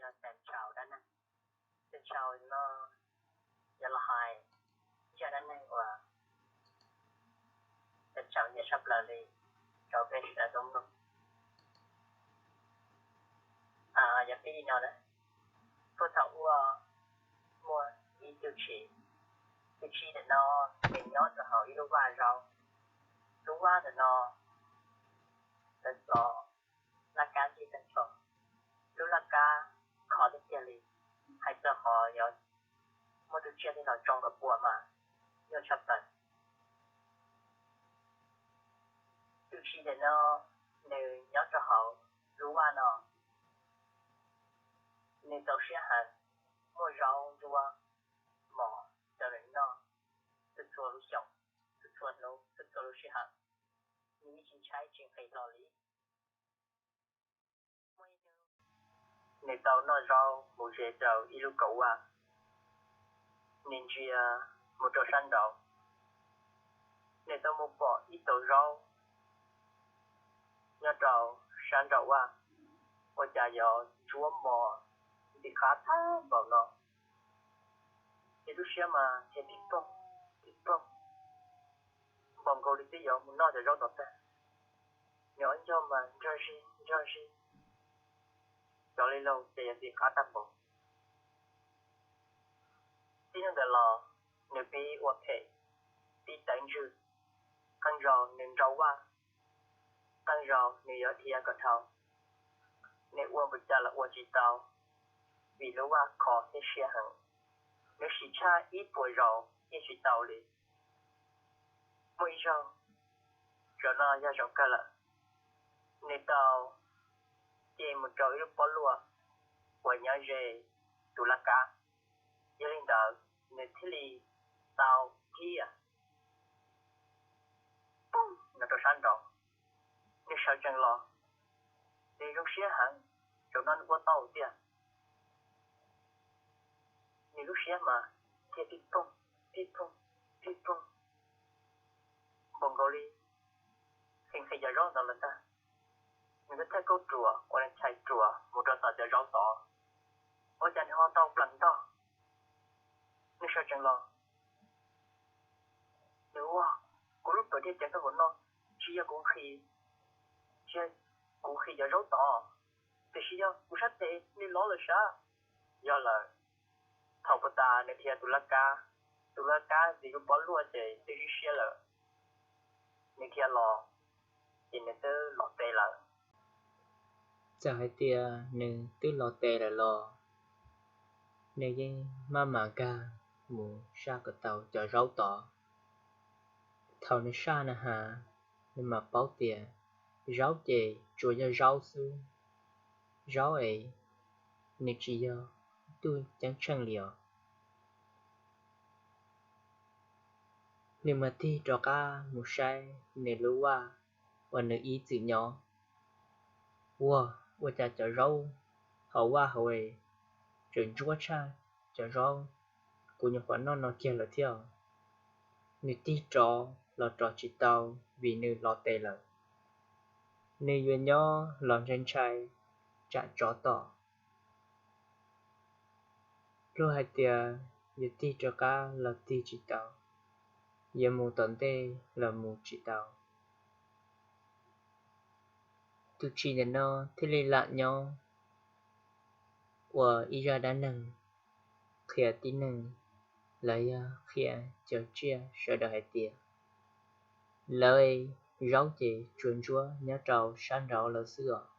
Yog tag nrho dab neeg, tag nrho no yog los hais zaj dab neeg uas tag nrho nyiam tshaj plaws li rau peb sawv daws tau mloog. Yog pib li no na, puag thaum ub muaj ib tug tshis, tug tshis ntawm no nws nyob rau hauv ib lub vaj zaub. Lub vaj ntawm no tawv txo, laj kab ntxig tag nrho. Lub laj kab khov tiag tiag li, hais txog qhov yuav muaj tus tsiaj thiab los tsoo kom puas mas nyuaj tshaj plaws. Tus tshis ntawm no nws nyob rau hauv lub vaj no, nws txaus siab heev, muaj zaub ntsuab mos rau nws noj txhua txhua lub xyoo, txhua txhua hnub, txhua txhua lub sij hawm. Nws yeej tsis ntshai tsis nqhis hlo li. Muaj ib hnub nws tau noj zaub mus ze rau ib lub kaum vaj, nws ntsia mus rau sab nraud, nws tau mus pom ib tug zaub nyob rau sab nraum vaj, ua cas yuav ntsuab mos ntxim qab tag npaum no. Nws lub siab mas dhia tib poog tib poog, npaum nkaus li twb yuav mus noj cov zaub tod tag. Nws ob ncauj mas nrog zig nrog zig, cov li laug ces yog ntxim qab tag npaum. Tib hnub ntawd los nws pib ua phem, pib tawv ntswg, qee zaus nws nrau vaj, qee zaus nws yuav dhia kom dhau. Nws ua npaum cas los ua tsis tau, vim lub vaj khov thiab siab heev. Nws sim tshaj ib puas zaus yeej tsis tau li. Muaj ib zaug, zaum no yog zaum kawg lawm, nws tau ce mus rau ib lub pob luaj uas nyob ze tus laj kab. Yog li ntawd nws thiaj li tau thiab poog no rau sab nraud. Nws sawv tsees los, nws zoo siab heev, zaum no nws ua tau tiag. Nws lub siab mas dhia tib poog tib poog tib poog, npaum nkaus li nqhis nqhis cov zaub ntawd lawm ntag. Nws thiaj thawj kaub ruam uas nws chais ruam mus rau tom cov zaub tod, ua cas nws ho tau plaws ntog. Nws sawv tsees los, nws ua, kuv lub plawv dhia ceev tau npaum no, tsis yog kuv nqhis, tsis yog kuv nqhis cov zaub tod, tiam sis yog kuv sab tes nws lov lawm sav. Yog lawm, thaum puag ta nws dhia tus laj kab, tus laj kab ntxiv lub pob luaj ces twb sib siab lawm. Nws dhia los, ces nws twb los tes lawm. Txawm hais tias nws twb los tes lawm los nws yeej maj mam nkag mus saj kom tau cov zaub tod. Thaum nws saj na has, nws mam paub tias zaub ces tsuas yog zaub xwb, zaub es nws tsis yog tub ceeb tsheej li os. Nws mam tig rov qab mus saib nws lub vaj uas nws ib txwm nyob. Ua, ua cas cov zaub hauv vaj hauv es tseem ntsuab tshaj cov zaub kuv nyuam qhuav noj no kiag lawm thiab. Nws tig rov los rov tsis tau vim nws los tes lawm. Nws yuav nyob los ntshai ntshai tsam tsov tom. Luag hais tias yuav tig rov qab los tig tsis tau, yuav mus tom ntej los mus tsis tau. Tus tshis ntawm no thiaj li lam nyob ua ib zaj dab neeg qhia tib neeg los yog qhia cov tsiaj sawv daws hais tias lawv zaub ces tsuas ntsuab nyob rau sab nraud lawm xwb os.